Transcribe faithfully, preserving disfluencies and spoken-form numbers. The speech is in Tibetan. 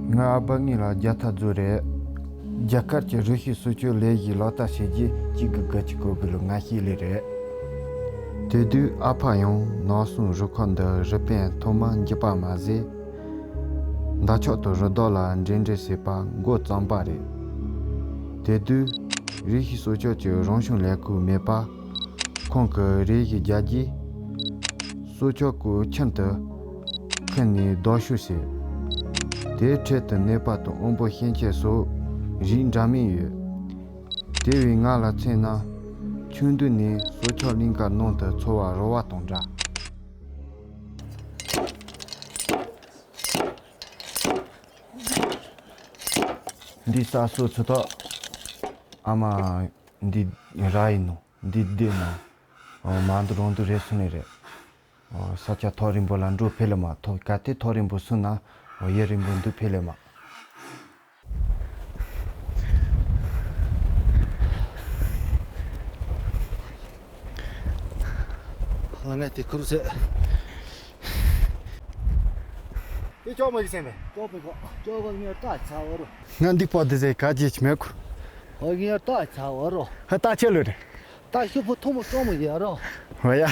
ངའི་ཨ་ཕ་ངེད་ལ་རྒྱ་ཐག་རྫོགས་རེད། རྒྱ་གར་གྱི་རི་ཤུལ་སྲོག་ཆགས་ལས་ཀྱི་ལག་བསྟར་བྱས་རྗེས་གཅིག་དགུ་དགུ་གཅིག་གོ་དགུ་ལོ་ང་ཤི་ལེ་རེད། དེ་དུས་ཨ་ཕ་ཡང་ནགས་གསུམ་རུ་ཁག་འདི་རི་པན་ཐོག་མར་འགྱེལ་པ་མ་ཟད། འདབ་ཆགས་དང་རི་དྭགས་ལ་འབྲེལ་འདྲིས་བྱེད་པ་འགོ་བརྩམས་པ་རེད། དེ་དུས་རི་ཤུལ་སྲོག་ཆགས་ཀྱི་རང་བྱུང་ལས་ཁུངས་མེད་པ། ཁོང་གིས་རེ་ཞིག་རྒྱལ་རྒྱུའི་སྲོག་ཆགས་ཀྱི་ཁྱིམ་དུ་འཁོད་ནས་རྡོ་ཤུགས་བྱེད། དེའི་འཕྲེད་དུ་ནད་པ་དང་དབོན་པོ་སྐྱེ་མཆེད་སོགས་རིགས་འདྲ་མིན་ཡོད། དེ་བས་ང་ལ་མཚོན་ན། ཆུང་དུས་ནས་སྲོག་ཆགས་གླིང་ག་ནང་དུ་འཚོ་བ་རོལ་བ་དང་འདྲ། འདི་ས་སོ་ཚུ་ཐོག་ཨ་མ། འདི་ར་ཡིན་ནོ། འདི་སྡེ་ནོ། མ་འདུ་རོང་འདུ་རེད་སུ་ནི་རེད། ས་ཆ་ཐོག་རིང་པོ་ལ་འགྲོ་ཕེ་ལེ་མ་ཐོག་ག་ཏེ་ཐོག་རིང་པོ་སུ་ན་ཡེ་རིང་པོ་འདུ་ཕེ་ལེ་མ། ལ་ངས་དེ་ཁུར་ཟེ། དེ་ཅོག་མ་ཞིག་སེམས་པས། ཅོག་པའི་ཁོག་ཅོག་པ་ངས་ལྟ་ཚ་བ་རོ། ང་འདི་པོ་དེ་ཟེ་ག་ཅེས་མེད་གོ། ཨོ་ངས་ལྟ་ཚ་བ་རོ། ཧ་ལྟ་ཆེ་ལོ་རེད། ལྟ་ཤུ་ཕོ་ཐོ་མོ་ཅོག་མོ་ཡ་རོ། ཧོ་ཡ།